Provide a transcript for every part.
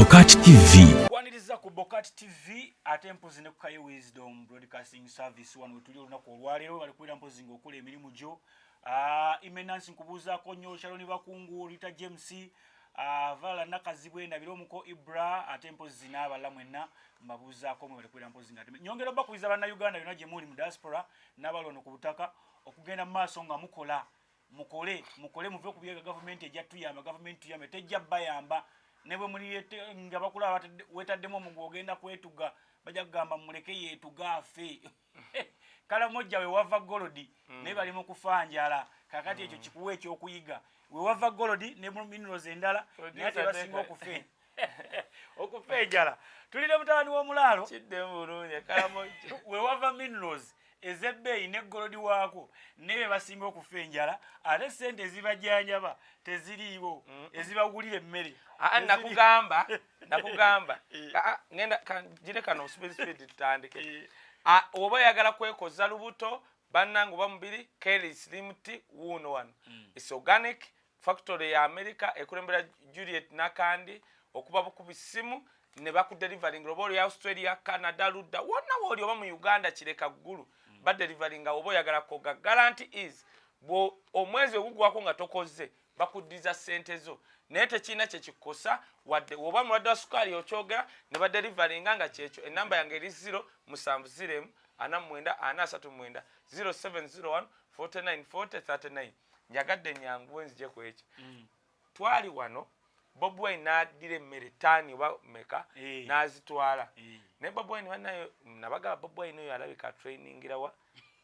Bokat TV. Kwaniriza ku Bokat TV ate mpozi ne ku Kaye Wisdom Broadcasting Service. Wano wetuli olunaku olwaleero bali kubeera mpozi ng'okola emirimu gyo. Imenansi nkubuuzaako nnyo, Shaloni Bakungu, Rita James, Vala Nakazibwe, ndabira omuko Ibra, ate mpozi n'abalala mwenna mbabuuzaako mwe bali kubeera mpozi nga nyongera obakubiza Bannayuganda yonna gye muli mu diaspora n'abali wano ku butaka okugenda mu maaso nga mukola. Mukole, mukole, muve ku byega gavumenti ejja tuyamba, gavumenti tuyambe. Tejja bayamba. Ne bwe muli nga bakulaba wetaddemu omugu ogenda kwetuga, bajja kugamba muleke yeetuga afe. Kalamojja we wava gold, naye bali mu kufa njala kakati. Ekyo kikuwa ekyokuyiga, we wava gold ne mu minerals endala, naye ate basinga okufa enjala. Tulina mutabani w'omulaalo. Kiddemu bulungi, Kalamojja. We wava minerals ez'ebbeeyi ne gold waako, naye be basinga okufa enjala, ate sente ezibajjanjaba teziriiwo, ezibagulira emmere Aa, nakugamba, nakugamba. Ngenda gire kano speed speed tutandike. Oba oyagala kwekoza lubuto bannange oba mubiri, Kelly Slim Tea wuuno wano. It's organic factory ya America, ekulembera Juliet Nakandi. Okuba bukubi simu ne bakudeliveringa oba oli Australia, Canada, ludda wonna wooli, oba mu Uganda, Kireka, Ggulu, badeliveringa. Oba oyagala koga, guarantee is bwo omwezi ogugwako nga tokoze, bakuddiza ssente zo, naye tekirina kyekikosa wadde oba mulwadde wa sukaali okyogera ne badeliveringa nga kyekyo. Enamba yange eri 0 7 0 4 9 4 3 9, 0701 49 40 39. Njagadde nyanguwe nzije ku ekyo. Twali wano, Bobi Wine n'addira emmere taani oba meka n'azitwala. Naye Bobi Wine bannayo nabagaba, Bobi Wine oyo alabika trainingira wa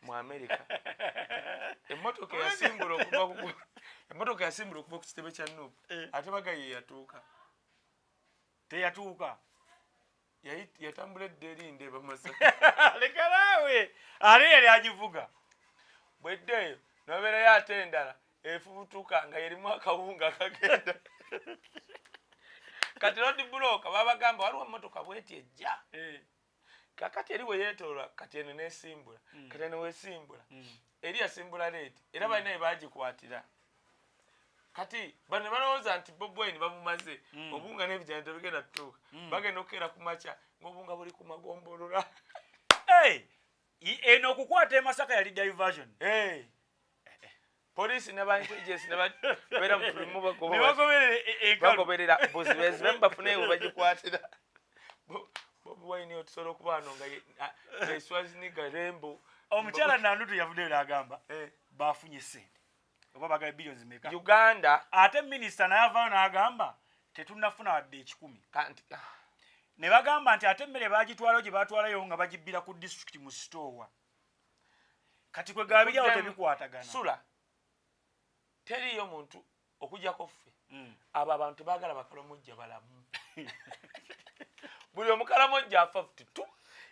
mu America. Emmotoka yasimbula okuva ku kitebe kya NUP, ate baga ye yatuuka. Teyatuuka. Yatambula edda eri Ndeeba, Masaka. Lekalaawe, ate yali agivuga. Bwedda eyo nobeerayo ate endala efubutuka nga erimu akawunga kagenda. Kati road block babagamba waliwo emmotoka bweti ejja. Kakati eri weyeetoola, kati eno nesimbula, kati eno wesimbula, eri yasimbula late, era balina we bagikwatira. Kati bano ne balowooza nti Bobi Wine bamumaze, obunga n'ebijanja tebigenda tutuuka. Bagenda okukeera ku makya ng'obunga buli ku magombolola. Hey, eno okukwata e Masaka yali diversion. Hey. Poliisi ne ba intelligence ne babeera mu tulimu ne bagoba bagoberera enkalu. Bagoberera buzibezi bafune we bagikwatira. Bobi Wine otusobola okuba wano nga ye Schwarzenegger, Rambo. Omukyala Nandutu yavuddeyo n'agamba bafunye sente oba bagala billions meka. Uganda. Ate minisita naye avaayo n'agamba tetunnafuna wadde 100. Kanti Ne bagamba nti ate emmere bagitwalayo gye batwalayo nga bagibbira ku disitulikiti mu sitoowa. Kati kwe gabiri awo tebikwatagana. Sula teriiyo muntu okujjako ffe. Abo abantu tebaagala bakalamojja balamu. Buli omukalamojja afa tu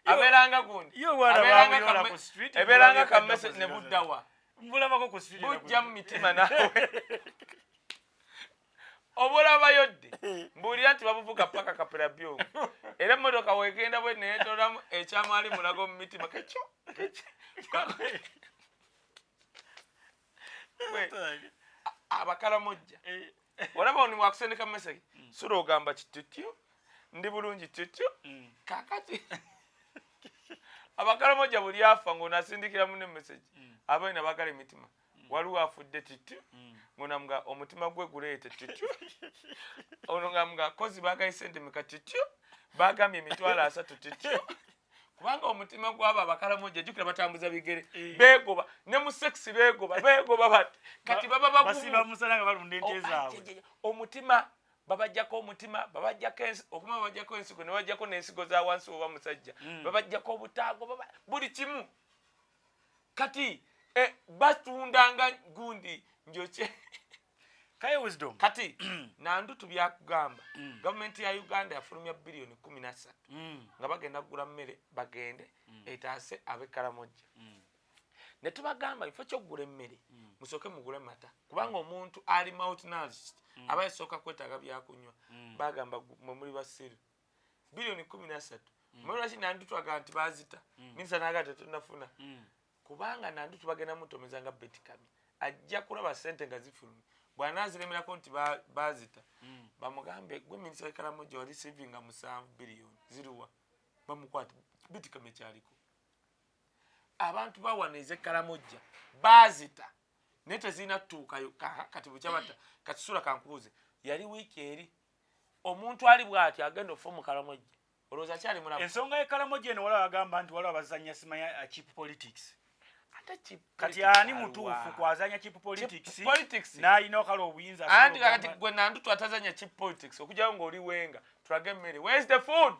abeeranga gundi Yo bwana abeeranga bamuyola ku street, ebeeranga mbulabako kamese ennaku ne zino. buddawa. Mbulabako ku street. Bujja mu mitima naawe obulabayo dde. Mbuulira nti babuvuga paka Kapera byongo, era emmotoka wegenda bwe neetolamu ekyamaali mulago mu mitima kekyo kekyo. Abakalamojja olaba ono wakusendeka message, sula ogamba kitutyo ndi bulungi tutyo. Kakati abakalamojja buli afa ng'ono asindikira munne message, abaina bagala emitima, waliwo afudde tutyo, ng'onamuga omutima gwe guleete tutyo, ono ngamuga kozi bagaye sente meka tutyo, bagambye 300,000 tutyo, kubanga omutima gwabo abakalamojja jjukira batambuza bigere, beegoba ne mu sex, beegoba beegoba bati kati baba bagumu. Basiba musana nga balunda ente Oh, zaabwe. ah, omutima babajjako, omutima babajjako okuma babajjako ensigo ne babajjako n'ensigo za wansi oba musajja, babajjako obutaago, buli kimu. Kati batundanga gundi njokye. Kaye Wisdom. Kati Nandutu byakugamba, gavumenti ya Uganda yafulumya biliyoni 13 nga bagenda kugula mmere bagende etaase ab'e Kalamojja. Ne tubagamba bifo kyokugula emmere musooke mugule mata, kubanga omuntu ali malnourished aba yasooka kwetaaga byakunywa. Bagamba mwe muli basiru, biliyoni 13 mwe lwaki? Nandutu agamba nti bazita, minisita naga tetunafuna, kubanga Nandutu bagenda mutomeza nga Beti Kami ajja kulaba sente nga zifulumye. Bw'anaaziremerako nti baazita, bamugambe, gwe minisita w'e Karamoja wali receiving 7 biliyoni, ziriwa? Bamukwate bitikame kyaliko. Abantu bawana ez'e Karamojja baazita, naye tezirina tutuukayo. Kati bukyabatta kati sula kankubuuze, yali wiiki eri omuntu ali bw'ati agenda ofa mu Karamojja, olowooza akyali mulamu? Ensonga y'e Karamoja eno, waliwo agamba nti waliwo abazanya simanya cheap politics. Ate cheap Kati politics ani aluwa? mutuufu kwazanya cheap politics? Politics. N'alina okala obuyinza asobola Anti kakati okugamba- gwe Nandutu atazanya cheap politics, okujyawo ng'oli wenga tulage emmere, where is the food?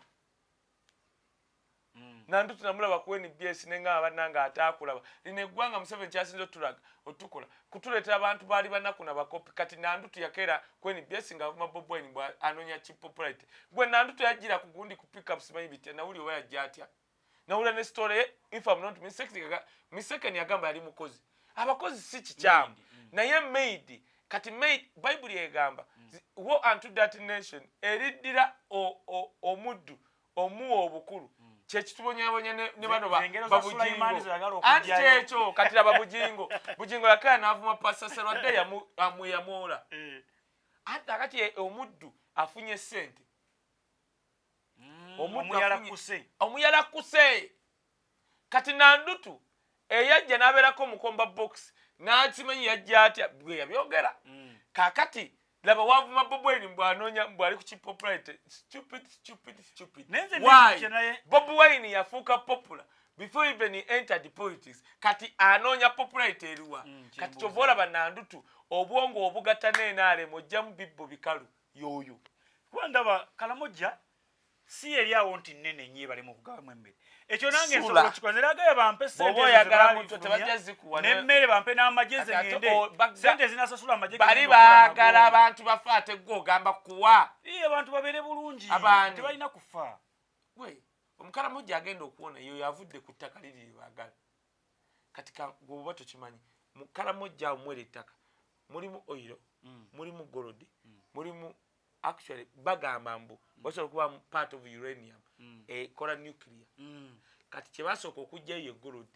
Nandutu namulaba ku NBS nengamba, bannange ataakulaba lino eggwanga Museveni kyasinza otulaga otukola kutuleetera abantu baali banaku nabakopi. Kati Nandutu yakeera ku NBS ng'avuma Bobi Wine bwa anoonya cheap popularity. Gwe Nandutu yajjira ku gundi ku pickup, simanyi bitya, nawuli oba yajja atya, nawulira ne story ye, if I'm not mistaken, mistaken, yagamba yali mukozi. Abakozi si kikyamu, naye maid, kati maid, Bayibuli egamba, woe unto that nation eriddira omuddu omuwa obukulu. Kyekitubonyabonya ne bano Ze engero za Sulaimaani babujingo. zeyagala Anti okuggyayo. kyekyo kati laba Bujingo. Bujingo yakaya n'avuma Pastor Serwadde yamwola. Anti akati omuddu afunye sente. Omuddu Omuyala afunye- kuse. Omuyala kuse. Kati Nandutu eyajja n'abeerako omukomba box n'akimanyi yajja atya bwe yabyogera. Kakati laba wavuma Bobi Wine mbwanoonya mbwali ku cheap popularity. Stupid, stupid, stupid. Naye nze Why? nekyo naye Bobi Wine yafuuka popular before even he entered politics. Kati anoonya popularity eriwa? Kati Kyembuuza. kyova olaba Nandutu obwongo obugatta n'NRM ojjamu bibbo bikalu yoyo. Kuba ndaba Kalamojja si eri awo nti nnene nnyo ebale mu kugabamu emmere. Ekyo nange Sula. nsobola okikola nze nagaye bampe sente Bw'oba ezo oyagala ze muntu baalifulumya, tebajja zikuwa. N'emmere bampe n'amagezi Kati ate ngende sente zinasasula amagye bali genda okukola baagala nago. abantu bafe, ate gwe ogamba kuwa. Iye, abantu babeere bulungi. Abaani? Tebalina kufa. We omukalamojja agenda okuwona yoyo avudde ku ttaka liri lyebaagala. Kati gwe oba tokimanyi, mu Kalamojja awo mwera ettaka mulimu oil, mulimu gold, mulimu, actually bagamba mbu basobola okuba part of uranium ekola nuclear. Kati kyebasooka okugjayo ye gold.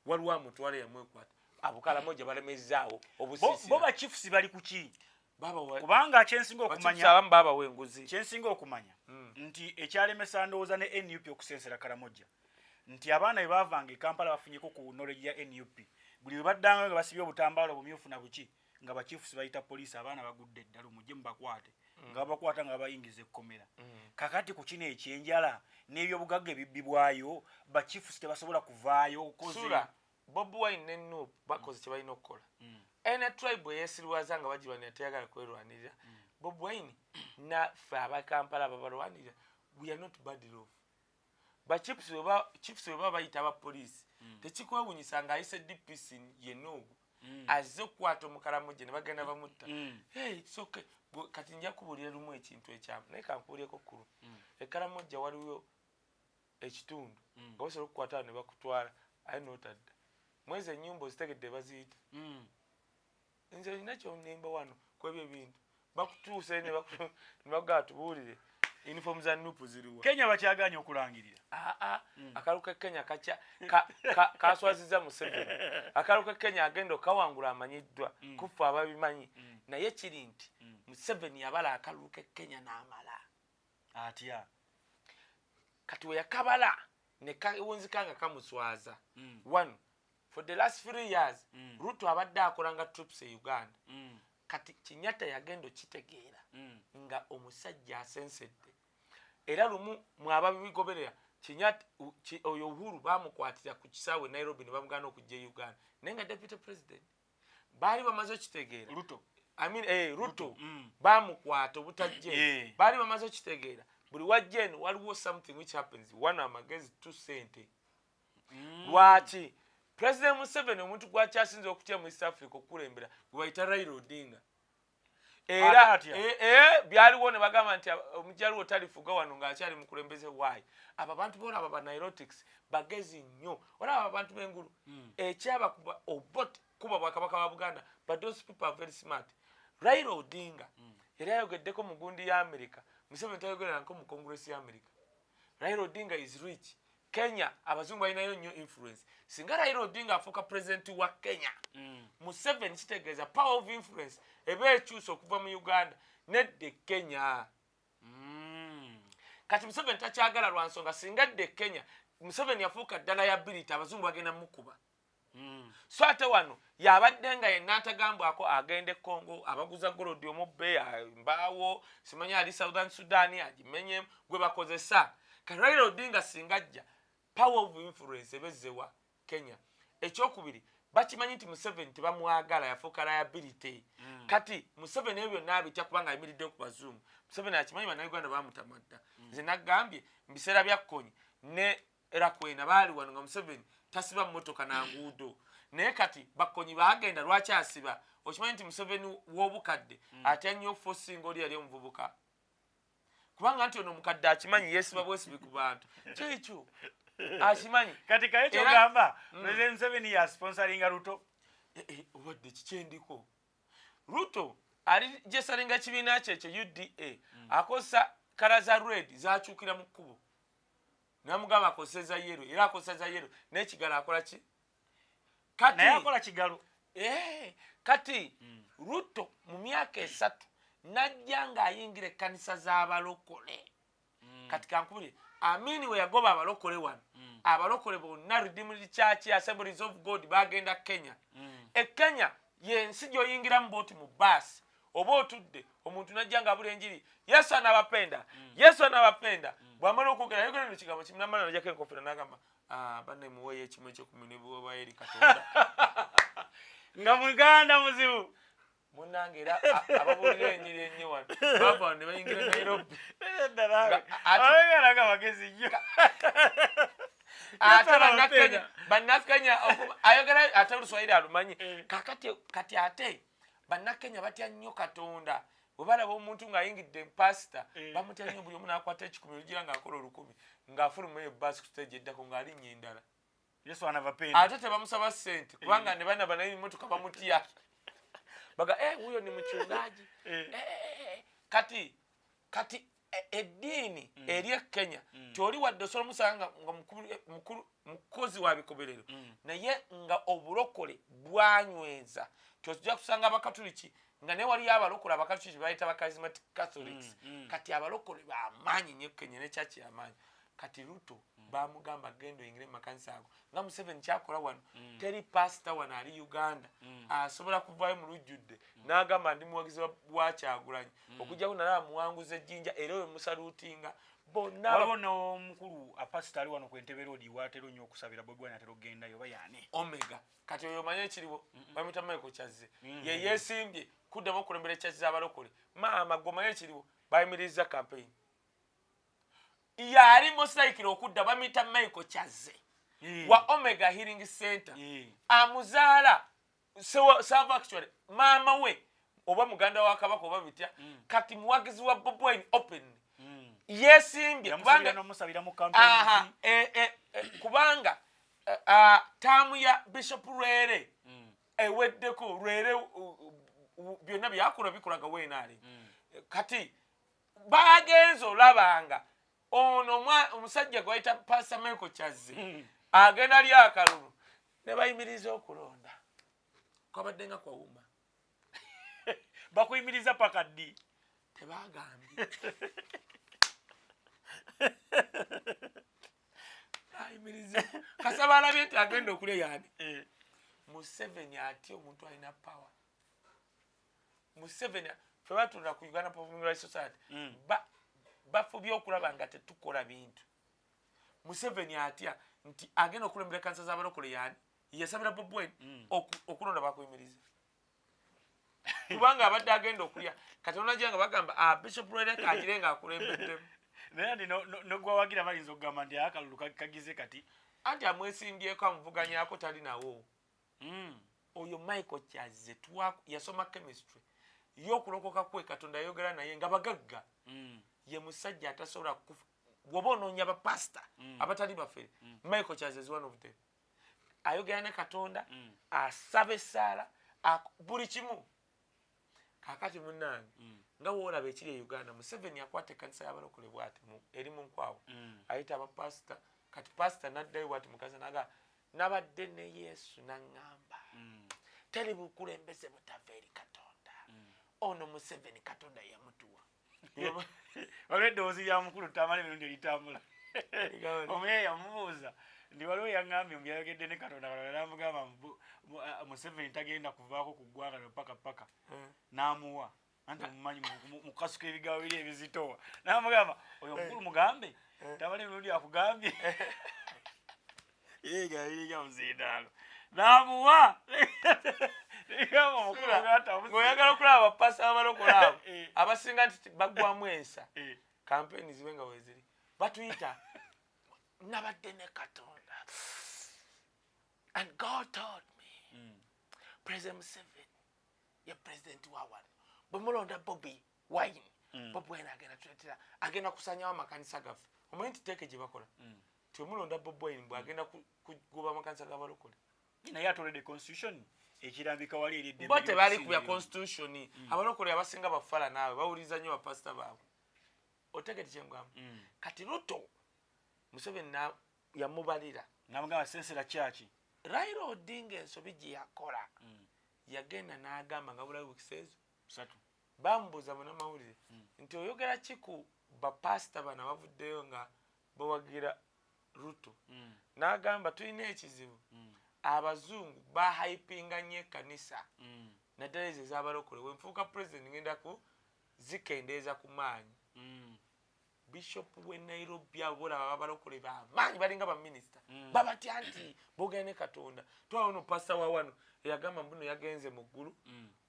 Waliwo amutwala yamwekwata abo Kalamoja balemezaawo Bo obusiisira. Bachiefs bali kuki? Babawa- Kubanga kyensinga Bachiefs okumanya abamu babawa enguzi. Kyensinga okumanya nti ekyalemesa ndowooza ne NUP okusensera Kalamojja nti abaana bwe baavanga e Kampala bafunyeko ku knowledge ya NUP, buli bwe baddanga nga basibye obutambaala obumyufu na buki, nga bachiefs bayita poliisi, abaana bagudde eddalu, mujje mubakwate, nga babakwata nga babayingiza ekkomera. Kakati ku kino ekyenjala n'ebyobugagga ebibbibwayo, bachiefs tebasobola kuvaayo Sula Bobi Wine ne NUP bakoze kye balina okukola. Ena tribe eyesirwaza nga bagirwanira teyagala kwerwanirira. Bobi Wine naffe abakampala ababalwanirira, we are not bad off. Bachiefs bwe baba bayita abapoliisi, tekikwewunyisa ng'ayise DPC yenna ogwo azze okukwata omukalamoja ne bagenda bamutta. Hey, it's okay. Kati nja kubuulira lumu ekintu ekyamu, naye kankubuulireko kkulu. Ekalamojja waliwo ekitundu nga basobola okukwata ne bakutwala, aye nootadda mwezi ennyumba ozitegedde baziyita. Nze olina kyonnemba wano kwebyo ebintu bakutuuse ne bagamba tubuulire uniform za NUP ziriwa? Kenya bakyaganye okulangirira. Aa, akalu ke Kenya kakya kaswaziza Museveni. Akalu ke Kenya agenda okawangula amanyiddwa kufa ababimanyi, naye kiri nti Museveni yabala akalulu ke Kenya n'amala. Atya? Kati we yakabala ne kawunzika nga kamuswaza. One, for the last 3 years Ruto abadde akola nga troops e Uganda. Kati Kenyatta yagenda okitegeera nga omusajja asensedde, era lumu mwababigoberera Kenyatta oyo Uhuru bamukwatira ku kisaawe Nairobi ne bamugaana okujja e Uganda, naye nga deputy president baali bamaze okitegeera. Ruto. I mean, Ruto. Bamukwata obutajja eno. Baali bamaze okitegeera buli wajja eno waliwo something which happens. One, amagezi; two, sente. Lwaki President Museveni omuntu gwakyasinza okutya mu East Africa okukulembera gwe bayita Raila Odinga? Era Ate atya? Byaliwo ne bagamba nti omujaluwo talifuga wano ng'akyali mukulembeze. Waayi abo abantu bolaba ba nilotics bagezi nnyo, olaba abantu b'engulu ekyabakuba obot kuba bwakabaka wa Buganda, but those people are very smart. Raila Odinga yali ayogeddeko mu gundi ya America, Museveni tayogeranako mu Congress ya America. Raila Odinga is rich. Kenya abazungu balinayo nnyo influence. Singa Raila Odinga afuuka pulezidenti wa Kenya, Museveni kitegeeza power of influence eba ekyusa okuva mu Uganda nedda e Kenya. Kati Museveni takyagala lwa nsonga singa adda e Kenya, Museveni yafuuka ddala liability, abazungu bagenda mukuba. So ate wano yabadde nga yenna atagambwako, agenda e Congo abaguza gold omubbe mbaawo, simanyi ali Southern Sudan agimenye gwe bakozesa. Kati Raila Odinga singa ajja, power of influence ebezzewa Kenya. Ekyokubiri, bakimanyi nti Museveni tebamwagala, yafuuka liability. Kati Museveni ebyo byonna abitya kubanga ayimiridde ku bazungu. Museveni akimanyi Bannayuganda bamutamadda. Nze nagambye mu biseera bya Kony ne Lakwena baali wano nga Museveni tasiba mmotoka na nguudo, naye kati Bakonyi baagenda, lwaki asiba? Okimanyi nti Museveni w'obukadde atya nnyo okufa osinga oli yali omuvubuka, kubanga nti ono omukadde akimanyi yeesiba bwesibi ku bantu, kyekyo akimanyi. Kati kaye kyogamba President Museveni yasponsoringa Ruto? Eh, eh, obadde kikyendiko Ruto ali gyesalinga kibiina kye ekyo UDA, akozesa colour za red zakyukira mu kkubo, namugamba akozesa yellow, era akozesa za yellow n'ekigalo akola ki kati? Naye akola kigalo. Eh, kati Ruto mu myaka 3 najja ng'ayingira ekkanisa z'abalokole. Kati kankubulire, Amini we yagoba abalokole wano, abalokole bonna Redeemed Church, Assemblies of God, bagenda Kenya. E Kenya yensi gy'oyingiramu booti mu baasi oba otudde, omuntu najja nga abula enjiri, "Yesu anabapenda, Yesu anabapenda." Bwamala okwogera yogera no kigambo kimu, namala najjako enkofira nagamba, "Ah, banne muweeyo ekimu ekyekumi ne bwewabayo eri Katonda." Nga muganda muzibu. Munnange, era ababuulira enjiri ennyo wano bava wano ne bayingira Nairobi. Abaagalaga bagezi nnyo. Ate Yesu Bannakenya, anabapenda. Bannakenya ayogera ate Oluswayiri alumanyi. Kakati kati ate Bannakenya batya nnyo Katonda. Bwe balaba omuntu ng'ayingidde pasita, bamutya nnyo. Buli omu n'akwata 1,000, olugira ng'akola 1,000, ng'afuluma eyo baasi ku stage eddako ng'alinnya endala. Yesu anabapenda. Ate tebamusaba ssente kubanga ne bana banayi motoka bamutya, baga, "Eh, huyo ni mchungaji." Eh, eh, eh. Kati eddiini eri e Kenya tyoli wadde osobola omusanga nga mukozi wa bikoberero, naye nga obulokole bwanyweza. Tyojja kusanga Abakatuliki nga naye waliyo abalokole Abakatuliki bayita ba charismatic Catholics. Kati abalokole bamaanyi nnyo e Kenya ne church yamaanyi. Kati Ruto bamugamba genda oyingire mu makanisa ago nga Museveni kyakola wano. Teri pasita wano ali Uganda asobola kuvaayo mu lujjudde n'agamba ndi muwagizi wa Kyagulanyi, okujjako nalaba muwanguza ejjinja, era oyo musaluutinga bonna. Waliwo n'omukulu apasita ali wano ku Entebe Road watera nnyo okusabira Bobi Wine, atera okugendayo oba yaani? Omega. Kati oyo omanye ekiriwo, bamuyita Michael Kyazze, ye yeesimbye kuddamu okulembera e church z'abalokole. Maama gwe omanye ekiriwo, bayimiriza campaign, yali musayikira okudda. Bamuyita Michael Kyazze wa Omega Healing Center. Amuzaala serve actually maama we oba muganda wa kabaka oba bitya. Kati muwagizi wa Bobi Wine open, yeesimbye yamusabira kubanga n'omusabira mu aha campaigns. Kubanga term ya Bishop Lwere eweddeko. Lwere byonna byakola bikolaga weenaali. Kati bagenze olabanga ono omusajja gwe bayita Pastor Michael Kyazze agenda ly akalulu ne bayimiriza okulonda kwabadde nga kwawuma. Bakuyimiriza paka ddi? Tebagambye, ayimiriza kasaba alabye nti agenda okulya yani. Museveni atya omuntu alina power. Museveni fe batulira ku Uganda Performing Rights Society, bafubye okulaba nga tetukola bintu. Museveni atya nti agenda okulembera kanisa z'abalokole yani yasabira Bobi Wine okulonda bakuyimiriza kubanga abadde agenda okulya. Kati onagira nga bagamba, "Ah, Bishop Lwereka agire nga akulembeddemu." Naye andi nogwawagira bayinza okugamba nti akalulu kagize kati. Anti amwesimbyeko amuvuganyako tali nawo. Oyo Michael Kyazze yasoma chemistry ye, okulokoka kwe Katonda yayogera naye nga bagagga. Ye musajja atasobola kufa. Bw'oba onoonya bapasita abatali bafere, Michael Kyazze is one of them. Ayogera ne Katonda, asaba essaala, buli kimu. Kakati munnange, nga woolaba ekiri e Uganda, Museveni akwata ekkanisa y'abalokole bwati eri mu nkwawo, ayita abapasita. Kati pasita naddayo bwati mukazi naga, nabadde ne Yesu naŋŋamba teri bukulembeze butava eri Katonda. Ono Museveni Katonda yamutuwa. Waliwo eddoboozi lya mukulu Tamala emirundi eritambula. Omuye yamubuuza nti waliwo yaŋŋambye mbu yayogedde ne Katonda, Katonda namugamba Museveni tagenda kuvaako ku ggwanga lino paka paka. N'amuwa anti omumanyi mukasuka ebigabo biri ebizitowa, namugamba oyo omukulu mugambe Tamala emirundi akugambye yegabiringa muzindaalo n'amuwa. Ng'oyagala okulaba bapasa abalokola abo abasinga nti baggwamu ensa, kampeni zibe nga weziri, batuyita nabadde ne Katonda and God told me President Museveni ye president wa wano, bwe mulonda Bobi Wine, Bobi Wine agenda tuletera, agenda kusanyawo amakanisa gaffe. Omanyi nti teeke gye bakola ti omulonda Bobi Wine bwe agenda kugoba amakanisa g'abalokole. Naye atoledde constitution ekirambika wali eri eddembe Bo tebali ku bya ly'okusinga. constitution. Abalokole abasinga bafala, naawe bawuliriza nnyo bapasita baabwe. Otegete kyengamba? Kati Ruto, Museveni yamubalira. Namugamba sensera kyaki. Raila Odinga ensobi gye yakola, yagenda n'agamba nga bulayo weeks ezo 3, bamubuuza munamawulire nti oyogera ki ku bapasita bano abavuddeyo nga bawagira Ruto? N'agamba tulina ekizibu, abazungu bahypinga nnyo ekkanisa, naddala ezo ez'abalokole. Wenfuuka president ngenda ku zikendeeza ku maanyi. Bishop we Nairobi abo bolaba abalokole bamaanyi balinga baminisita, babatya nti boogera ne Katonda. Twala ono pasita wa wano eyagamba mbuno yagenze mu ggulu,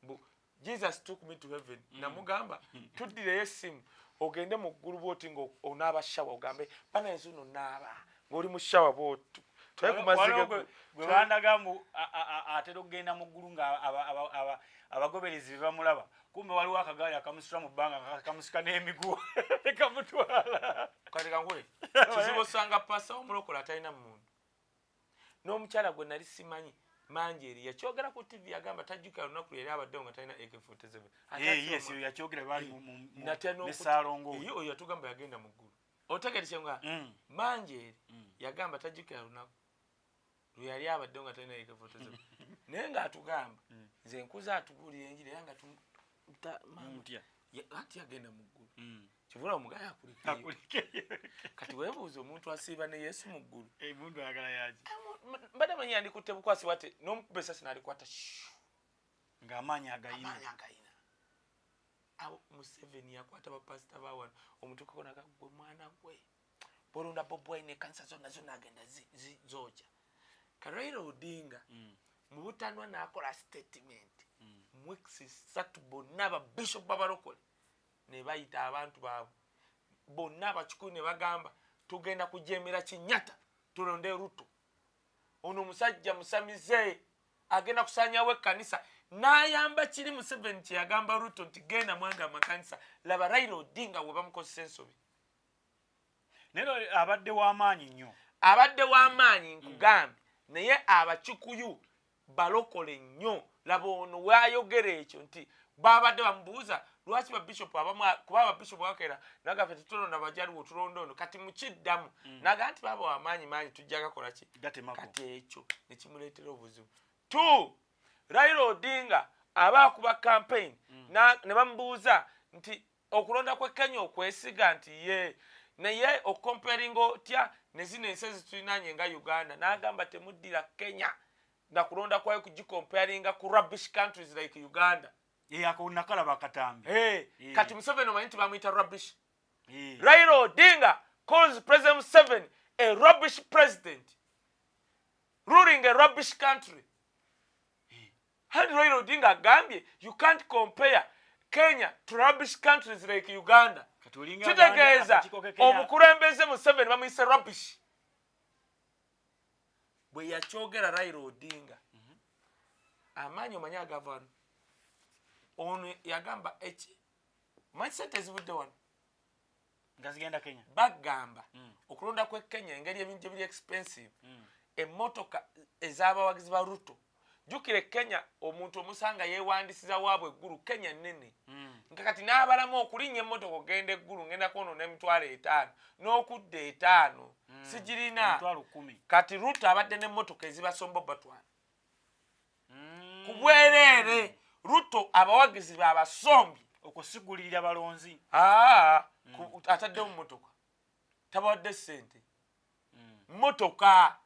mbu Jesus took me to heaven. Namugamba tuddireyo essimu ogende mu ggulu bwoti nga onaaba shower, ogambe banaensi uno naaba ng'oli mu shower bwoti twaye ku mazzi. Waliwo gwe bandaga mbu atera okugenda mu ggulu nga abagoberezi be bamulaba, kumbe waliwo akagaali akamusitula mu bbanga nga kamusika n'emiguwa kamutwala. Kati kankule kizibu osanga pasa omulokola atalina muntu n'omukyala gwe nali simanyi mangi eri yakyogera ku TV, yagamba tajjukira lunaku lwe yali abaddewo nga talina AK47. Yes, oyo yakyogera baali Natya ne Saalongo. Ye oyo yatugamba yagenda mu ggulu. Otegere kyenga mangi eri yagamba tajjukira lunaku lwe yali abaddewo nga talina AK47, naye ng'atugamba nze nkuze atubuulira enjiri era nga Mutya. Anti yagenda mu ggulu, kivula omugaye akulikeyo. Akulikeyo. Kati weebuuza omuntu asiiba ne Yesu mu ggulu. Emundu ayagala yaki? Mbadde manyi yandikutte bukwasi bwate n'omukuba esasi n'alikwata shu. Ng'amaanyi agayina. Amaanyi agayina. Abo Museveni yakwata bapasita ba wano omutuukako naga gwe mwana gwe bolonda Bobi Wine ekkanisa zonna zonna agenda zookya. Karaila Odinga mu butanwa n'akola statement mu weeks 3, bonna ababishop babalokole ne bayita abantu baabwe bonna abakikulu ne bagamba tugenda kujemera Kinyata tulonde Ruto, ono omusajja musamize agenda kusanyawo ekkanisa. N'ayamba kiri Museveni kyeyagamba Ruto nti genda mwanga amakanisa. Laba Raila Odinga bwe bamukozesa ensobi. Naye abadde w'amaanyi nnyo. Abadde w'amaanyi nkugambye, naye abakikuyu balokole nnyo. Laba ono wayogera ekyo nti babadde bamubuuza lwaki babishopu abamu, kuba ababishopu bakeera nagafe tetulonda bajaluwo, tulonda ono. Kati mukiddamu naga nti baba wamaanyi maanyi tujja gakola ki? Gatemako. Kati ekyo nekimuleetera obuzibu. Two, Raila Odinga aba akuba campaign ne bamubuuza nti okulonda kw'e Kenya okwesiga nti ye, naye okomparinga otya ne zino ensi ezitulinaanye nga Uganda? N'agamba temuddira Kenya nakulonda kwayo kugikomparinga ku rubbish countries like Uganda. Ako nakalaba akatambi. Hey, kati Museveni omanyi nti bamuyita rubbish. Raila Odinga calls President Museveni a rubbish president ruling a rubbish country. And Raila Odinga agambye you can't compare Kenya to rubbish countries like Uganda. Kati olinga Kitegeeza akakiiko ke Kenya- omukulembeze Museveni bamuyise rubbish. Bwe yakyogera Raila Odinga, amaanyi omanyi agava wano, ono yagamba eki, omanyi sente ezivudde wano nga zigenda Kenya. Bagamba okulonda kw'e Kenya engeri ebintu ebiri expensive, emmotoka ez'abawagizi ba Ruto, jjukira e Kenya omuntu omusanga yeewandisiza waabwe eggulu, Kenya nnene. Nga kati n'abalamu okulinnya emmotoka okugenda eggulu ngenda kwonoona 50,000 n'okudda 5 sigirina. 10,000. Kati Ruto abadde n'emmotoka ezibasomba obatwala ku bwereere. Ruto abawagizi be abasombi. Okusigulirira balonzi. Aa, ataddewo mmotoka, tabawadde ssente, mmotoka,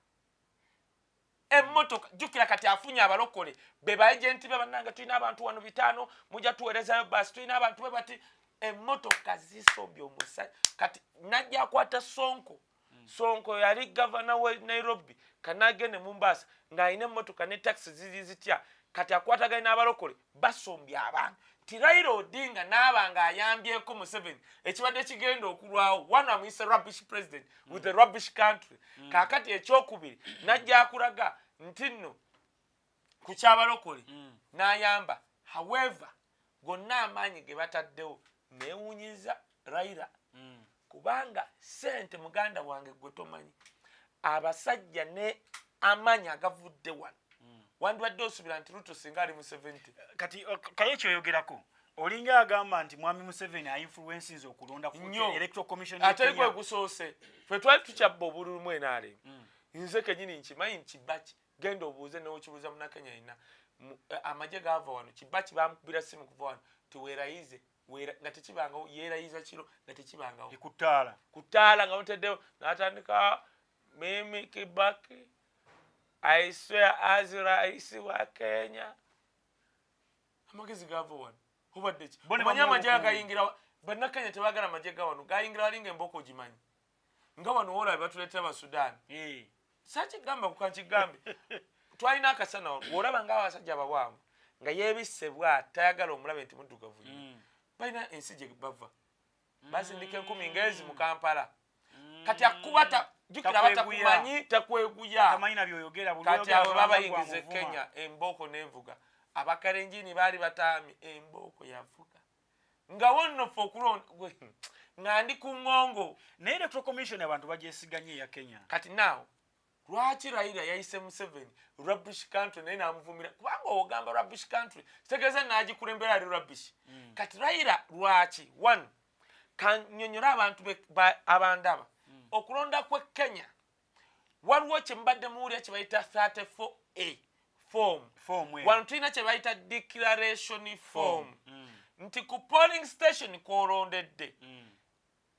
emmotoka. Jjukira kati afunye abalokole be ba agent be. Bannange, tulina abantu wano 500, mujja tuweerezayo baasi, tulina abantu be bati emmotoka zisombye omusajja. Kati najja akwata Sonko. Sonko yali gavana we Nairobi, kanagende Mombasa ng'alina emmotoka ne taxi ziri zitya. Kati akwataganye n'abalokole basombye abantu nti Raila Odinga naaba ng'ayambyeko Museveni ekibadde kigenda okulwawo. Wano amuyise rubbish president with a rubbish country. Kaakati ekyokubiri najja akulaga nti nno ku kyabalokole n'ayamba. However, gonna amaanyi ge bataddewo neewuunyiza Raila, kubanga sente, muganda wange, gwe tomanyi abasajja ne amaanyi agavudde wano, wandibadde osuubira nti Ruto singa ali mu 70. Kati kaye kyoyogerako olinga agamba nti mwami Museveni ainfluencinze okulonda ku Nnyo. Electoral Commission ya Ate Kenya. Gwe gusoose, ffe twali tukyabba obululu mu NRM. Nze kenyini nkimanyi nti Kibaki, genda obuuze newokibuuza munakenya yenna, amagye gaava wano, Kibaki bamukubira simu kuva wano tiweerayize nga tekibangawo, yeerayiza kiro nga tekibangawo. Ekuttaala. Ku ttaala nga muteddewo n'atandika, "Mimi Kibaki, I swear as rais wa Kenya." Amagezi gava wano obadde ki? Bo ne Omanyi bamuwa amagye obukuumi. Agayingira bannakenya tebagala amagye ga wano, gayingira walinga embooko ogimanyi nga wano woolaba batuleetera Abasudaani. Sakigamba kukankigambe, twalina akasana wolaba nga abasajja abawanvu nga yeebisse bwati tayagala omulabe nti muddugavu nnyo. Balina ensi gye bava, basindika enkumi ngezi mu Kampala. Kati akubata, jjukira Takweguya. batakumanyi, takweguya. Tamanyi na byoyogera buli Kati oyogera abo baba babayingiza e gwamuvuma. Kenya, embooko nevuga. Abakalenjini baali bataamye, embooko yavuga nga wonno ffe okulonda nga ndi ku ŋŋongo. Naye Electoral Commission abantu bagyesiganye eya Kenya. Kati naawe lwaki Raila yayise Museveni rubbish country naye namuvumira? Kubanga ogamba rubbish country kitegeeza nagikulembera ali rubbish. Kati Raila lwaki one kanyonyole abantu abandaba okulonda kwe Kenya waliwo kyemubadde muwulira kye bayita 34A form. Form eyo. Wano tulina kye bayita declaration form, nti ku polling station kwolondedde,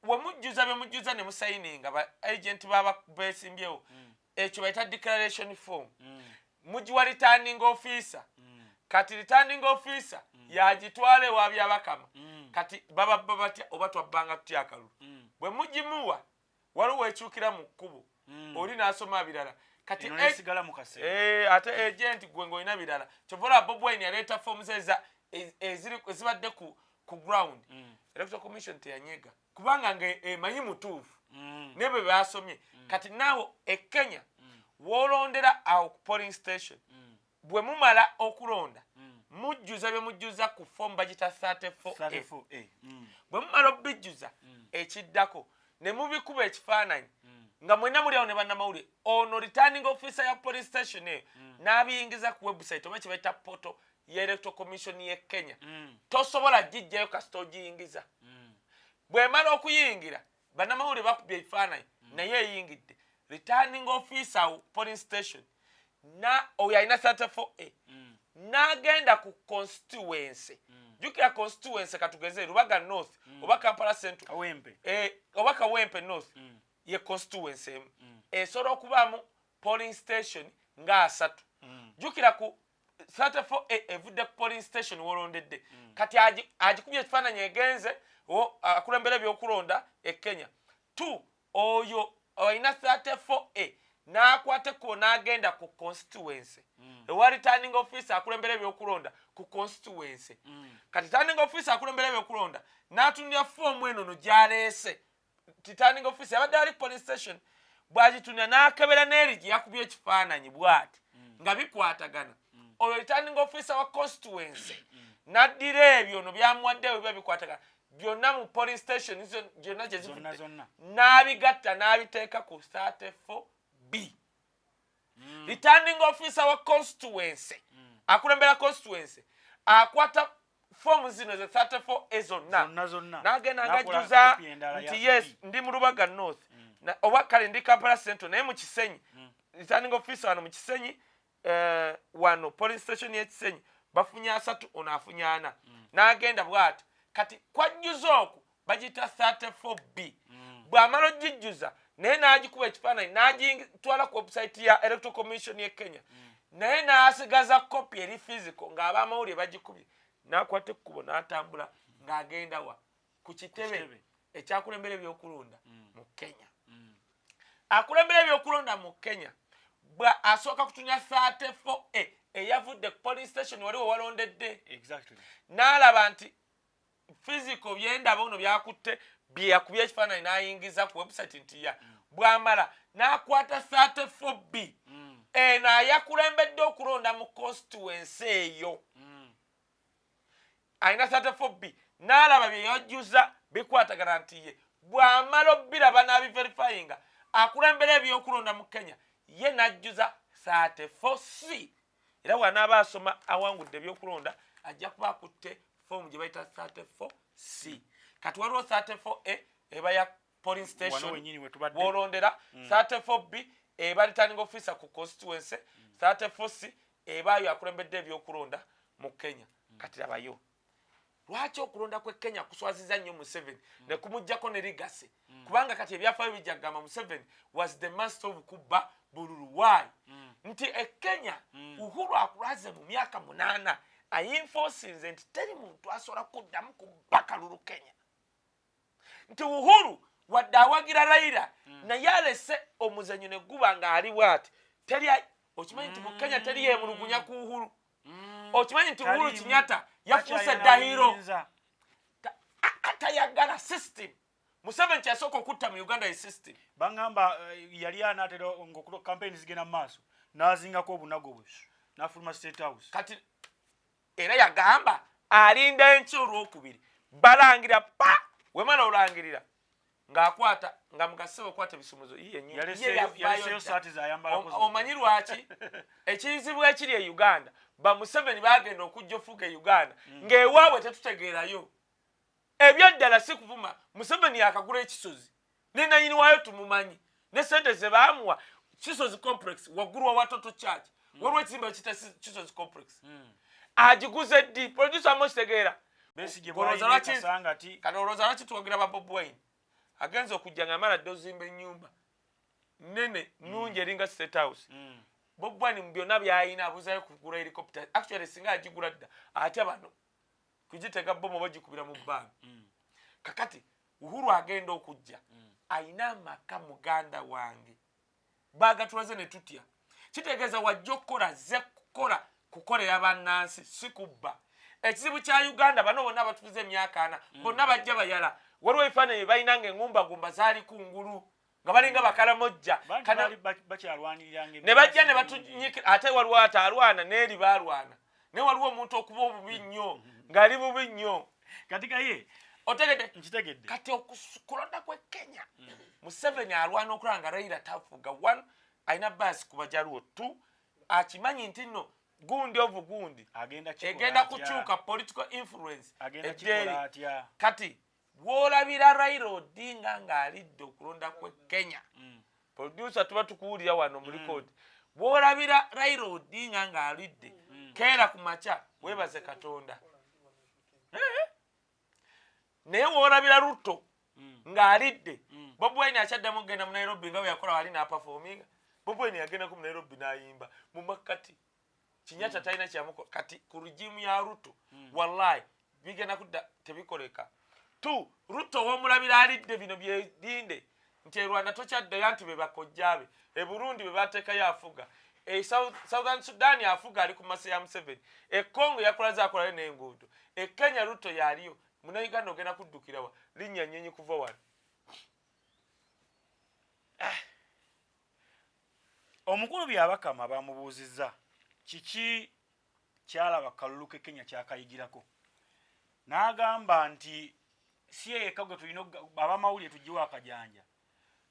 we mujjuza bye mujjuza ne musayininga ba agent baba besimbyewo, ekyo bayita declaration form. Mugiwa returning officer. Kati returning officer yagitwala ewa Byabakama. Kati bababba batya oba twabbanga tutya akalulu? Bwe mugimuwa waliwo wekyukira mu kkubo, oli n'asoma birala. Kati Eno nesigala mu kaseera. Ate agent gwe ng'olina birala. Kyova olaba Bobi Wine yaleeta forms ezibadde ku ground. Electoral Commission teyanyega kubanga nga emanyi mutuufu naye bwe basomye. Kati naawe e Kenya wolondera awo ku polling station, bwe mumala okulonda mujjuza bye mujjuza ku form bagita 34A. 34A. Bwe mumala obijjuza, ekiddako ne mubikuba ekifaananyi nga mwenna muli awo ne bannamawulire. Ono returning officer ya police station eyo n'abiyingiza ku website oba kye bayita portal ya Electoral Commission ye Kenya. Tosobola gijjayo kasita ogiyingiza. Bwemala okuyingira, bannamawulire bakubye ebifaananyi naye eyingidde, returning officer wo polling station na oyo alina 34A n'agenda ku constituency. Jjukira constituency, katugeze Lubaga North oba Kampala Central, Kawempe. Oba Kawempe North, ye constituency emu esobola okubaamu polling station nga 30. Jjukira ku 34A evudde ku polling station wolondedde. Kati agikubye ekifaananyi egenze akulembera ebyokulonda e Kenya. Two, oyo alina 34A n'akwata ekkubo n'agenda ku constituency ewa returning officer akulembera ebyokulonda ku constituency. Kati returning officer akulembera ebyokulonda n'atunulira foomu eno no gy'aleese. Returning officer yabadde ali police station, bw'agitunula n'akebera n'eri gye yakubye ekifaananyi bw'ati nga bikwatagana. Oyo returning officer wa constituency n'addira ebyo no byamuwaddewo biba bikwatagana byonna mu polling station gyonna gye Zonna zivudde, zonna. n'abigatta n'abiteeka ku 34B. Returning officer wa constituency akulembera constituency akwata Foomu zino ze 34A zonna n'agenda ng'ajjuza nti yes, ndi mu Lubaga North oba kale ndi Kampala Central, naye mu Kisenyi returning officer wano mu Kisenyi, wano police station y'ekisenyi bafunye 30, ono afunye 4. N'agenda bw'ati. Kati kwajjuza okwo bagiyita 34B. Bw'amala ogijjuza naye n'agikuba ekifaananyi n'agitwala ku website ya Electoral Commission ye Kenya, naye n'asigaza kopi eri physical ng'abamawulire bagikubye, n'akwata ekkubo n'atambula ng'agenda wa? Ku kitebe ekyakulembera ebyokulonda mu Kenya. Akulembera ebyokulonda mu Kenya bwa asooka kutunya 34A eyavudde ku police station wali we walondedde, n'alaba nti physical byendaba ono byakutte byeyakubye ekifaananyi n'ayingiza ku website nti ya. Bw'amala n'akwata 34B eno ayakulembedde okulonda mu constituency eyo, alina 34B, n'alaba bye yajjuza bikwatagana nti ye. Bw'amala obbiraba n'abiverifyinga, akulembera ebyokulonda mu Kenya ye n'ajjuza 34C. Era bw'anaaba asoma awangudde ebyokulonda ajja kuba akutte foomu gye bayita 34C. Kati waliwo 34A eba ya polling station wolondera, 34B eba returning officer ku constituency, 34C ebaayo akulembedde ebyokulonda mu Kenya. Kati labayo lwaki okulonda kwe Kenya kuswaziza nnyo Museveni ne kumuggyako ne legacy, kubanga kati ebyafaayo bijja kugamba Museveni was the master of kubba bululu. Why? Nti e Kenya Uhuru akulaze mu myaka 8 aenforcinze nti teri muntu asobola kuddamu kubba kalulu Kenya, nti Uhuru wadde awagira Raila naye alese omuzanyo ne guba ng'ali bwati. Teri, okimanyi nti mu Kenya teri yemulugunya ku Uhuru? Okimanyi nti Uhuru Kenyatta yafuuse dda hero? Tayagala system. Museveni kyasooka okutta mu Uganda ye system. Baŋŋamba yali anaatera nga campaign zigenda mu maaso n'azingako obunago bwe n'afuluma State House. Kati era yagamba alinda enkya olwokubiri balangira pa wemala olangirira ng'akwata nga mukasebe okwata ebisumuzo. Omanyi lwaki ekizibu ekiri e Uganda? Ba Museveni bagenda okujja ofuuka e Uganda ng'ewaabwe tetutegeerayo ebyaddala. Si kuvuma, Museveni yakagula ekisozi ne nanyini waayo tumumanyi ne sente ze baamuwa. Kisozi Complex waggulu wa Watoto Church waliwo ekizimbe kiyita Kisozi Complex. Agiguze ddi? Producer amu okitegeera? Kati olowooza lwaki twogera ba Bobi Wine agenza okujja nga amala dde ozimba ennyumba nene nungi eringa State House? Bobi Wine mu byonna byayina abuzayo kugula helicopter. Actually singa agigula dda, ate bano kugitega bomu oba gikubira mu bbanga. Kakati Uhuru agenda okujja ayina amaka, muganda wange, bagatulaze ne tutya. Kitegeeza wajja okukola ze kukola kukolera bannansi, si kubba. Ekizibu kya Uganda, bano bonna batufuze emyaka 40 bonna bajja bayala. Waliwo ebifaananyi bye balina nga eŋŋumbagumba zaali kungulu nga balinga bakalamojja ne bajja ne batunyikira. Ate waliwo ate alwana n'eri baalwana, naye waliwo omuntu okuba obubi nnyo ng'ali bubi nnyo. Katika ye Otegedde? Nkitegedde. Kati okulonda kwe Kenya, Museveni alwana okulaba nga Raila tafuga. One, alina bias ku Bajaluwo. Two, akimanyi nti nno gundi ovu gundi egenda kukyuka political influence ejeri. Kati bw'olabira Raila Odinga ng'alidde okulonda kwe Kenya, producer tuba tukuwulira wano mu record, bw'olabira Raila Odinga ng'alidde, keera ku makya weebaze Katonda. Naye w'olabira Ruto ng'alidde, Bobi Wine akyaddamu okugenda mu Nairobi nga bwe yakola wali n'aperforminga. Bobi Wine yagendako mu Nairobi n'ayimba mu makkati. Kenyatta talina kyamukola kati ku regime ya Ruto. Wallahi bigenda kudda tebikoleka. Tu Ruto w'omulabira alidde bino byerinde nti e Rwanda tokyaddayo, nti be bakojjaabe, e Burundi be bateekayo afuga, e Southern Sudan afuga ali ku mase ya Museveni, e Congo yakolaze akolayo n'enguudo, e Kenya Ruto yaliyo. Munauganda ogenda kuddukirawa? Linnya nnyonyi kuva wano. Omukulu Byabakama bamubuuzizza kiki kyalaba kalulu ke Kenya kyakayigirako, n'agamba nti si yekka gwe tulina abamawulire tuggiwo akajanja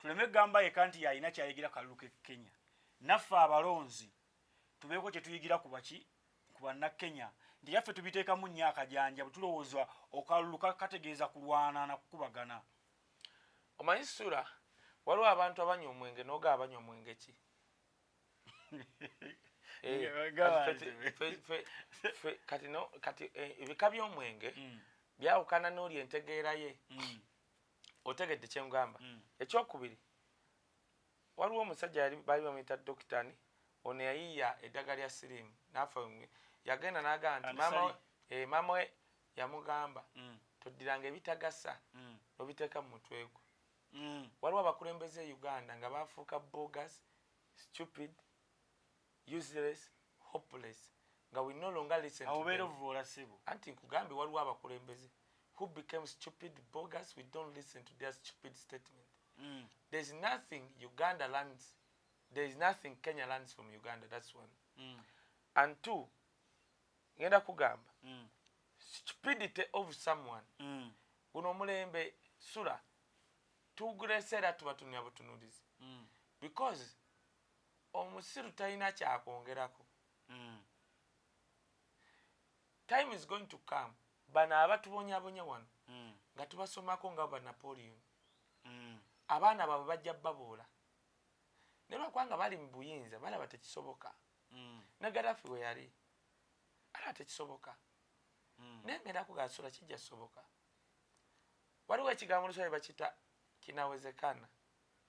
tuleme kugamba yekka nti yalina kyayigira kalulu ke Kenya, naffe abalonzi tubeeko kye tuyigira ku baki, ku bannakenya. Nti yaffe tubiteekamu nnyo akajanja, bwe tulowooza okalulu kategeeza kulwana na kukubagana. Omanyi sula, waliwo abantu abanywa omwenge noga abanywa omwenge ki? Kati no kati ebika by'omwenge byawukana n'oli entegeera ye. Otegedde kye ngamba? Ekyokubiri, waliwo omusajja yali baali bamuyita Dokitani, ono yayiiya eddagala lya siriimu n'afa. Yagenda n'agamba nti maama we yamugamba, toddiranga ebitagasa n'obiteeka mu mutwe gwo. Waliwo abakulembeze e Uganda nga bafuuka bogus, stupid, useless, hopeless, nga we no longer listen to them. Ovuula ssebo. Anti nkugambye, waliwo abakulembeze who became stupid, bogus, we don't listen to their stupid statement. There's nothing Uganda learns, there is nothing Kenya learns from Uganda. That's one. And two, ngenda kugamba, stupidity of someone, guno omulembe sula tugulese era tubatunira butunulizi, because omusiru talina kyakwongerako. Time is going to come, bano abatubonyabonya wano nga tubasomako nga ba Napoleon, abaana baabwe bajja baboola, naye lwakubanga bali mu buyinza balaba tekisoboka. Ne Gaddafi we yali alaba tekisoboka. Naye ngenda kugasula, kijja soboka. Waliwo ekigambo Luswahili bakita "kinawezekana".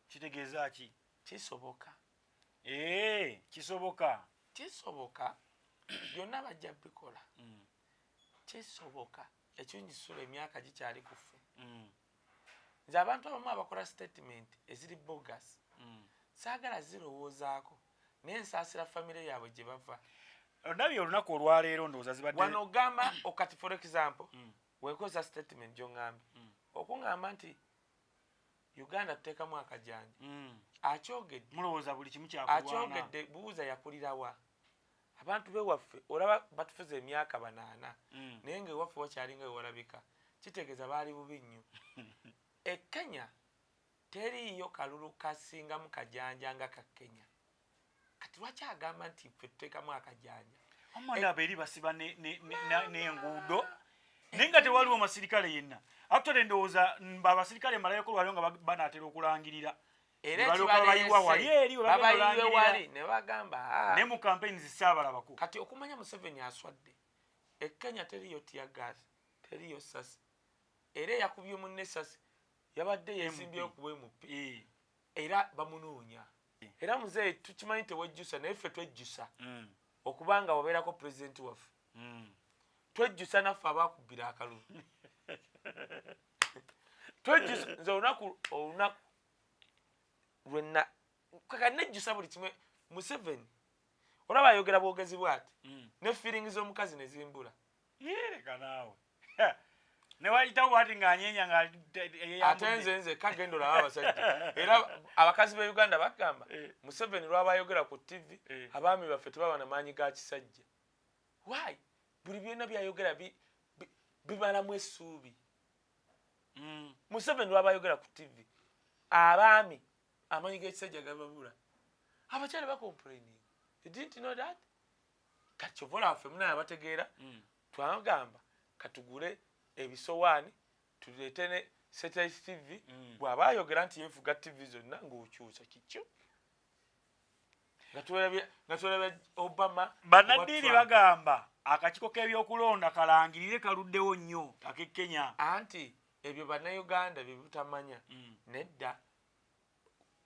Kitegeeza ki? Kisoboka. Ee, kisoboka. Kisoboka, byonna bajja bikola. Kisoboka. Ekirungi sula emyaka gikyali ku ffe. Nze abantu abamu abakola statement eziri bogus, saagala zirowoozaako, naye nsaasira famire yaabwe gye bava. Ondabye olunaku olwaleero, ndowooza zibadde Wano ogamba okati, for example, wekozesa statement gyoŋŋambye, okuŋŋamba nti Uganda tuteekamu akajanja. Akyogedde. Mulowooza buli kimu kyakulwana. Akyogedde, buuza yakulirawa. Abantu bewaffe olaba batufuza emyaka 80, naye nga ewaffe wakyalinga wewalabika, kitegeeza baali bubi nnyo. E Kenya teriiyo kalulu kasingamu kajanja nga ka Kenya. Kati lwaki agamba nti ffe tuteekamu akajanja? Omanda eri basiba n'enguudo, naye nga tewaliwo masirikale yenna. Actually ndowooza abasirikale malayoko lwaliwo nga banaatera okulangirira. Era balyoka bayiwa wali eri we bagenda babayiwe olangirira. Wali ne bagamba, "Ah." Ne mu campaigns saabalabako. Kati okumanya Museveni aswadde, e Kenya teriyo teargas, teriyo sasi, era eyakubye munne esasi yabadde yesimbyeyo ku bwMP. Era bamunoonya. Era muzeeyi, tukimanyi tewejjusa, naye ffe twejjusa okubanga wabeerako pulezidenti waffe. Twejjusa naffe abakubbira akalulu, twejjusa. Nze olunaku lwenna kaka nejjusa buli kimwe. Museveni olaba ayogera bwogezi bwati, ne feeling z'omukazi ne zimbula. Yereka naawe ne wayitawo bwati ng'anyeenya nga Ate nze kagenda olaba abasajja, era abakazi b'e Uganda bagamba, Museveni lwaba ayogera ku TV, abaami baffe tebaba na maanyi ga kisajja. Why? Buli byonna byayogera bimalamu essuubi. Museveni lwaba ayogera ku TV, abaami amaanyi g'ekisajja gababula, abakyala bacomplaining. You didn't know that? Kati kyova olaba ffe munaye abategeera, twagamba katugule ebisowaani, tuleete ne satellite TV. Bw'aba ayogera nti yeefuga TV zonna, ng'okyusa kikyo, nga twerabye Obama oba Bannaddiini Trump. Bagamba akakiiko k'ebyokulonda kalangirire kaluddewo nnyo ak'e Kenya. Anti ebyo Bannayuganda bye butamanya. Nedda,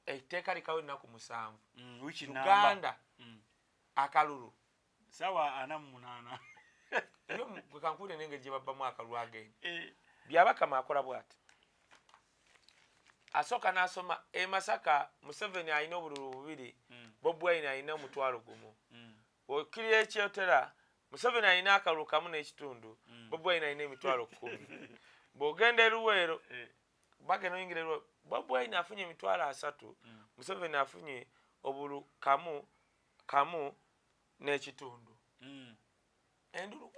etteeka likawo ennaku 7. Wiiki namba. Uganda akalulu Sawa 48. Ebyo gwe kankuule n'engeri gye babbamu akalulu agenda. Byabakama akola bw'ati: asooka n'asoma e Masaka, Museveni alina obululu bubiri, Bobi Wine alina 10,000. Okkirira ekyotera, Museveni alina akalulu kamu n'ekitundu, Bobi Wine alina 10,000. Bw'ogenda eruweero, bagenda oyingira eruweero, Bobi Wine afunye 30,000, Museveni afunye obulu kamu kamu n'ekitundu. Endulu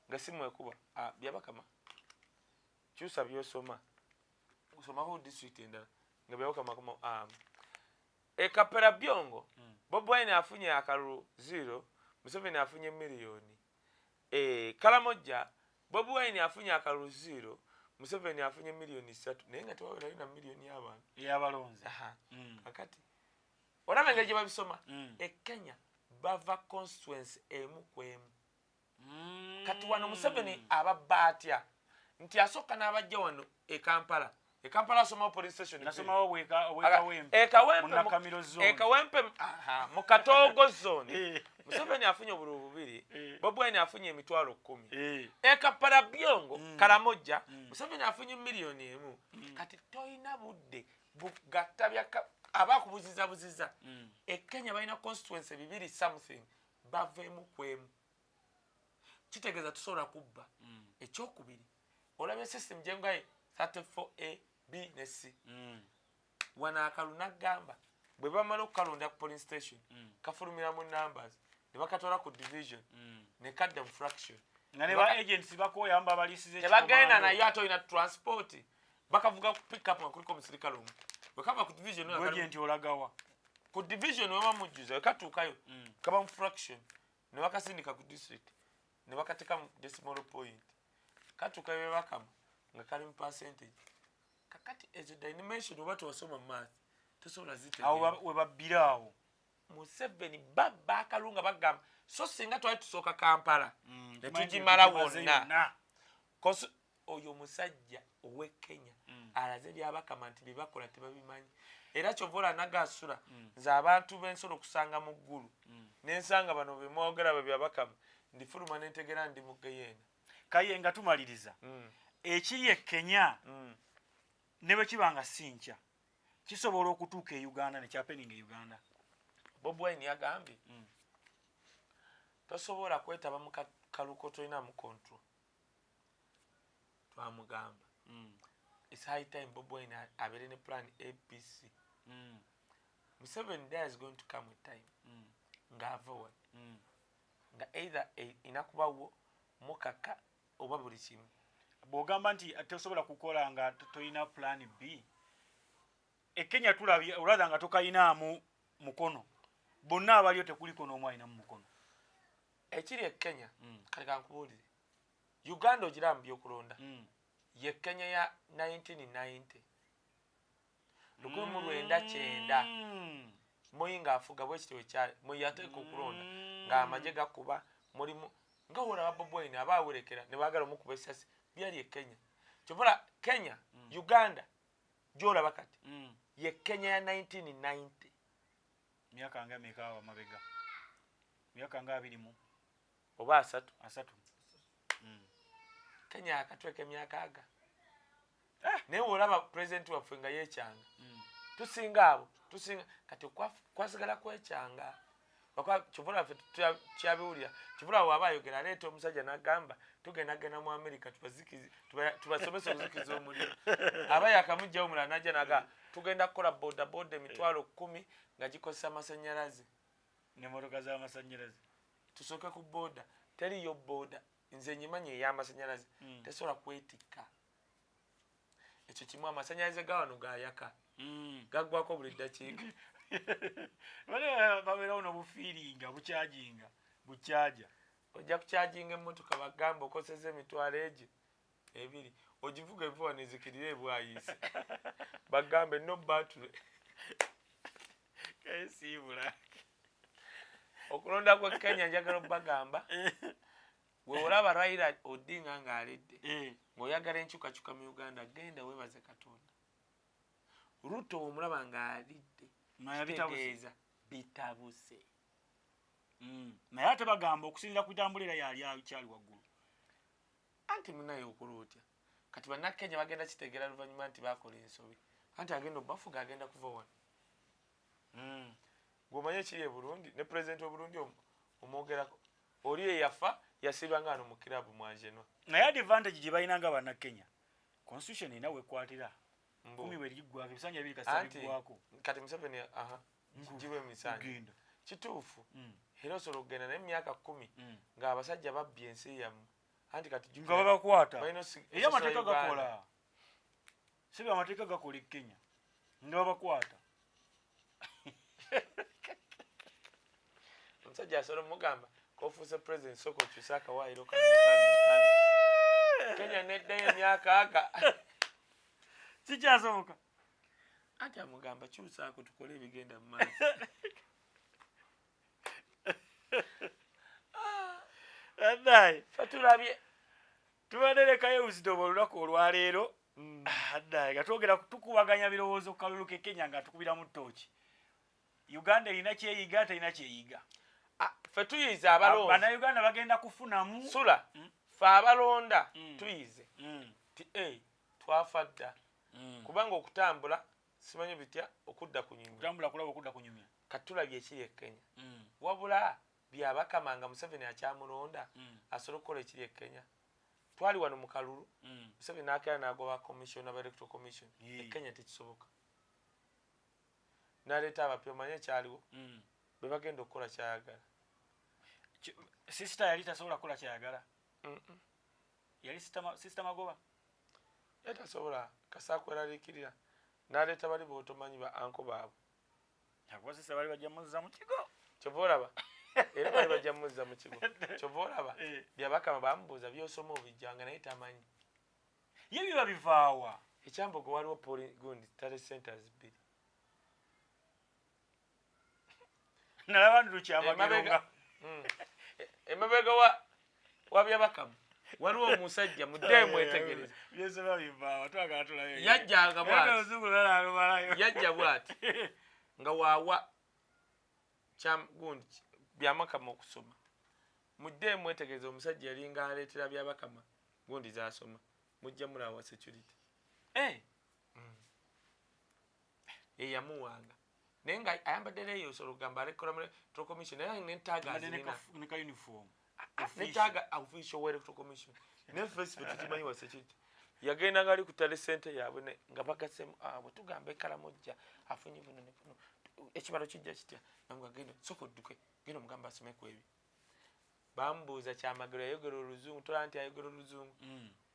nga simu ekuba. Ah, Byabakama, kyusa byosoma, osomako district endala nga Byabakama kama ekapera byongo. Bobi Wine afunye akalulu 0, Museveni afunye miliyoni. Eh, Kalamojja Bobi Wine afunye akalulu 0, Museveni afunye miliyoni 3, naye nga tewawerayo na miliyoni y'abantu Eyabalonze. Kakati olaba engeri gye babisoma. E Kenya bava constituency emu ku emu. Kati wano Museveni ababba atya? Nti asooka n'abajja wano e Kampala. E Kampala asomawo police station bbiri. Nasomawo bwekawempe. E Kawempe. Munakamiro zone. E Kawempe, aha, mu Katoogo zone. Museveni afunye obululu bubiri. Bobi Wine afunye 100,000. E Kaparabyongo, Karamojja, Museveni afunye miliyoni 1. Kati toyina budde bugatta byaka aba akubuziza buziza. E Kenya balina constituency bibiri something, baveemu kwemu, kitegeeza tusobola kubba. Ekyokubiri, olabye system gyengaye 34 A, B ne C. Wano akalulu naggamba bwe bamala okukalonda ku polling station, kafulumira mu numbers ne bakatwala ku division ne kadda mu fraction. Nga ne ba agents bakoyamba abalisiza. Tebagenda nayo, ate olina transport, bakavuga ku pickup nga kuliko omusirikale omu. Bwe kava ku division nga Agent olagawa? Ku division weba mujjuza, wekatuukayo kaba mu fraction ne bakasindika ku district ne bakateeka mu decimal point, katuuka bye bakama nga kali mu percentage. Kakati ezo dimension oba tewasoma math tosobola Awo zitegeera. We babbira awo. Museveni babba akalunga bagamba, so singa twali tusooka Kampala ne Tumanyi tugimala tugimaze wonna. Yonna. Oyo omusajja ow'e Kenya alaze byabakama nti byebakola tebabimanyi, era kyova ola nagasula. Nze abantu bensobola okusanga mu ggulu nensanga bano bemwogera bwe byabakama, ndifuluma nentegera ndi mu geyeena. Kaye, nga tumaliriza, ekiri e Kenya ne bwe kiba nga si nkya, kisobola okutuuka e Uganda ne kyahappeninga e Uganda? Bobi Wine yagambye tosobola kwetaba mu kaluko tolinamu control. Twamugamba it's high time Bobi Wine abeere ne plan ABC. Museveni, there is going to come a time ng'ava wano nga either inakubawo mukaka oba buli kimu. Bw'ogamba nti tosobola kukola nga tolina plan B, e Kenya tulabye olwatha nga tokayinaamu mukono, bonna abaliyo tekuliko n'omu alinamu mukono. Ekiri e Kenya, kati kankubuulire, Uganda ogiraba mu byokulonda, ye Kenya ya 1990, 1990. Moi ng'afuga bwekityo, wekyali Moi yateeka okulonda ng'amagye gakuba mulimu nga wolaba Bobi Wine aba awerekera ne baagala omukuba esasi. Byali e Kenya. Kyovola Kenya, Uganda gyolaba kati ye Kenya ya 1990. Myaka nga meka awo amabega? Myaka nga abiri mu Oba 30. 30. Kenya akatweka emyaka aga. Ah! Naye wolaba pulezidenti waffe nga yekyanga, tusinga abo, tusinga kati kwasigala kwekyanga. Kyovula ffe tukyabiwulira. Kyovula waba ayogera aleeta omusajja n'agamba tugenda genda mu America tubasomese okuzikiza omuliro, aba yakamugjawo omulala najja naga tugenda kukola bodaboda 10,000 nga gikozesa masanyalaze. Nemotoka z'amasanyalaze. Tusooke ku boda. Teriyo boda, nze nyimanyi ey'amasanyalaze tesobola kwetikka ekyo kimu. Amasanyalaze ga wano gayaka, gaggwako buli ddakiika. Bale babeerawo n'obufiiringa bukyajinga bukyaja. Ojja kukyajinga emmotoka, bagamba okozesa 20,000, ogivuga evuwa nezikirira ebwayiise, bagambe no battery. Kesiibula. Okulonda kwe Kenya, njagala obbagamba, we olaba Raila Odinga ng'alidde, ng'oyagala enkyukakyuka mu Uganda, genda weebaze Katonda. Ruto omulaba ng'alidde, Maya bitabuse. kitegeeza bitabuse. Naye ate bagamba okusinziira ku bitambula era yali akyali waggulu. Anti munaye okola otya? Kati bannakenya bagenda kitegeera luvannyuma nti bakola ensobi, anti agenda obafuga agenda kuva wano. Gweomanyi ekiri e Burundi ne pulezidenti we Burundi omwogerako oli eyafa yasiibanga wano mu kirabu mwanjenwa. Naye advantage gye balina nga bannakenya, constitution erina wekwatira. Mbu. 10 bwe liggwako, ebisanja 2 kasita Anti biggwako. Kati Museveni aha giwa emisanja. Genda. Kituufu. Era osobola okugenda naye emyaka 10 ng'abasajja babbye ensi yammwe, anti kati Nga babakwata. balina Era amateeka osasula Uganda. gakola sibe, amateeka gakola e Kenya nga babakwata. Omusajja asobola omugamba Kofuuse president, sooka okyuse akawaayiro kano. Kenya neddayo emyaka aga. Kikyasoboka. Anti amugamba kyusaako tukole ebigenda mu maaso. Addaye. Fe tulabye. Tubadde lekayo wisdom olunaku olwaleero. Addaye nga twogera tukubaganya birowoozo ku kalulu ke Kenya nga tukubiramu ttooki. Uganda erina kyeyiga, terina kyeyiga. Ah, ffe tuyize abalonzi. Bannayuganda bagenda kufunamu. Sula, ffe abalonda tuyize ti e twafa dda, kubanga okutambula simanyi bitya okudda kunyumya. Kutambula kulaba okudda kunyumya. Kati tulabye ekiri e Kenya. Wabula Byabakama nga Museveni akyamulonda asobola okukola ekiri e Kenya. Twali wano mu kalulu, Museveni n'akeera n'agoba commissioner ba Electoral Commission. E Kenya tekisoboka. N'aleeta abapya, omanye ekyaliwo, be bagenda okukola kyayagala. Sister yali tasobola kukola kyayagala. Yali sister Magoba. Yali tasobola, kasa kweraliikirira. N'aleeta bali b'otomanyi ba anko baabwe. Akuba sister bali bajja muzza mu kigo. Kyova olaba era bali bajja muzza mu kigo. Kyova olaba Byabakama bamubuuza by'osoma obijjanga naye tamanyi. Ye biba bivaawa. Ekyambogo waliwo polling gundi tally centers bbiri. Nalaba ndukyamagero nga. Emabega wa Byabakama waliwo omusajja muddeyo mwetegereze. By'osoma bivaawa, twagala tulabe. Yajjanga bw'ati. Era oluzungu lulala alumalayo. Yajja bw'ati. Nga waawa kya gundi Byabakama okusoma. Muddeyo mwetegereze omusajja yalinga aleetera Byabakama gundi z'asoma. Mujja mulaba wa security. Ye yamuwanga. Naye nga ayambadde leeyo osobola okugamba alekola mu Electoral Commission, naye ne tag Ayambadde azirina. ne ka uniform. Ne tag official wa Electoral Commission. Naye ffe ffe tukimanyi wa security. Yagenda nga ali ku tally center yaabwe nga bagaseemu, bwe tugamba Ekalamojja afunye buno ne buno. Ekibalo kijja kitya? Namugamba genda, sooka odduke, genda omugambe asome ku ebyo. Bamubuuza Kyamagero yayogera oluzungu, tolaba nti ayogera oluzungu.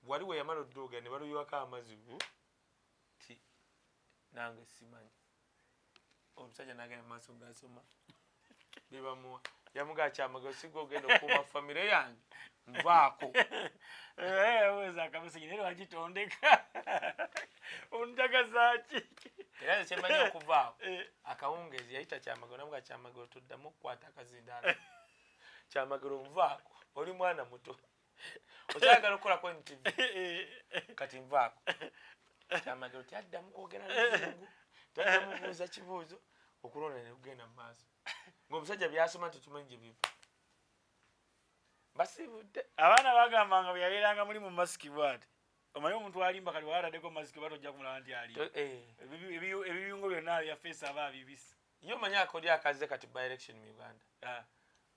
Wali we yamala oddooga ne baluyiwako amazzi. Ti nange simanyi. Omusajja n'agenda mu maaso ng'asoma bye bamuwa. Yamugamba Kyamagero si gwe ogenda okukuuma famire yange, nvaako. Weza akabisi naye lwakitondeka. Onjagaza ki? Era nze kyemmanyi okuvaawo, akawungeezi yayita Kyamagero n'amugamba Kyamagero toddamu okukwata akazindaalo. Kyamagero nvaako, oli mwana muto. Okyayagala okukola ku NTV. Kati nvaako. Kyamagero tyaddamu kwogera luzungu, tyaddamu kubuuza kibuuzo, okulonda ne kugenda mu maaso. Ng'omusajja by'asoma tetumanyi gye biva. Basiibudde. Abaana bagamba nga bwe yabeeranga muli mu masiki bw'ati. Omanyi omuntu alimba kati bw'aba ataddeko masiki oba tojja kumulaba nti alimba. Ebiyungo byonna bya face aba abibisse. Ye omanyi akodyo akazze kati by election mu Uganda.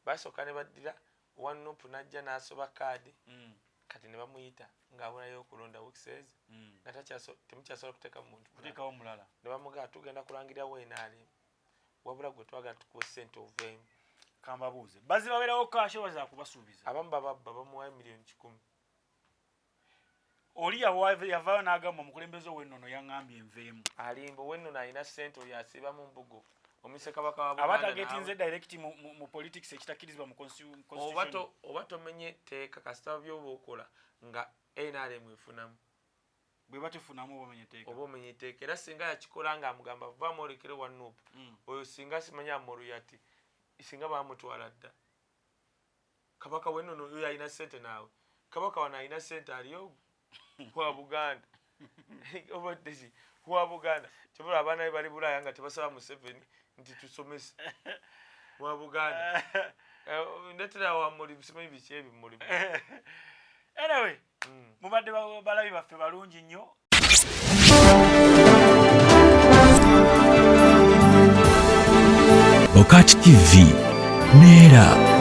Basooka ne baddira owa NUP n'ajja n'asoba kaadi. Kati ne bamuyita ng'abulayo okulonda weeks nga temukyasobola kuteekamu muntu mulala. Kuteekawo mulala. Ne bamugamba tugenda kulangirirawo NRM. Wabula gwe twagala tukuwe ssente oveemu. Kambabuuze. Bazibabeerawo cash oba za kubasuubiza? Abamu bababba bamuwayo miliyoni 100. Oli yavaayo n'agamba omukulembeze ow'ennono yaŋŋambye nveemu. Alimba ow'ennono alina ssente oyo asiiba mu mbugo. Omise kabaka wa Aba Buganda targetinze naawe. direct mu politics ekitakkirizibwa mu constitution. Oba tomenye tteeka kasita by'oba okola nga NRM efunamu. Bwe batefunamu oba omenye tteeka. Oba omenye tteeka. Era singa yakikola ng'amugamba vaamu olekere wa NUP. Oyo singa simanyi Amuriat singa baamutwala dda. Kabaka w'ennono oyo alina ssente naawe. Kabaka wano alina ssente ali ogwo wa Buganda. Obadde ki? Wa Buganda. Kyova abaana be bali Bulaaya nga tebasaba Museveni nti tusomese. Wa Buganda. Ndeetera wa muli simanyi biki ebimuli. Anyway, mubadde balabi baffe balungi nnyo. Bokati TV neera.